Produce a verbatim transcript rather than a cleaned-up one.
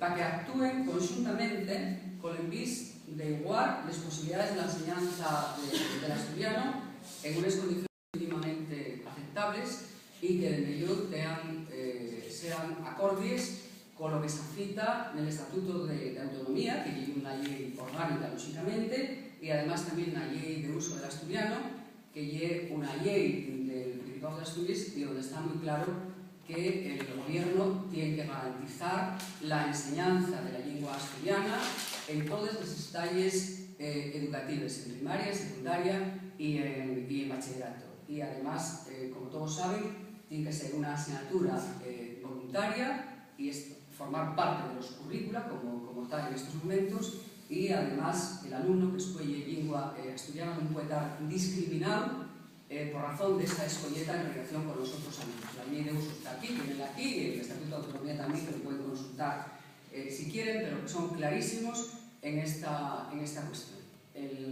pa que actúen conxuntamente col envís d'iguar les posibilidaes de la enseñanza de, del asturiano en unes condiciones mínimamente aceptables y que, de mellor, tean, eh, sean acordies con lo que se cita nel Estatuto de, de Autonomía, que ye una ley orgánica, lóxicamente, y además también una ley de uso del asturiano, que ye una ley del Principado de Asturias y donde está muy claro que el gobierno tiene que garantizar la enseñanza de la lengua asturiana en todas las estalles, eh, educatives, en primaria, en secundaria y en, y en bachillerato. Y además, eh, como todos saben, tiene que ser una asignatura, eh, voluntaria y es formar parte de los currícula como, como tal en estos momentos. Y además, el alumno que escuelle lengua, eh, asturiana nun puede tar discriminao, eh, por razón de esa escolleta en relación con los otros alumnos. La ley de uso está aquí, tienen aquí, y el Estatuto de Autonomía también, que lo pueden consultar, eh, si quieren, pero que son clarísimos en esta, en esta cuestión. El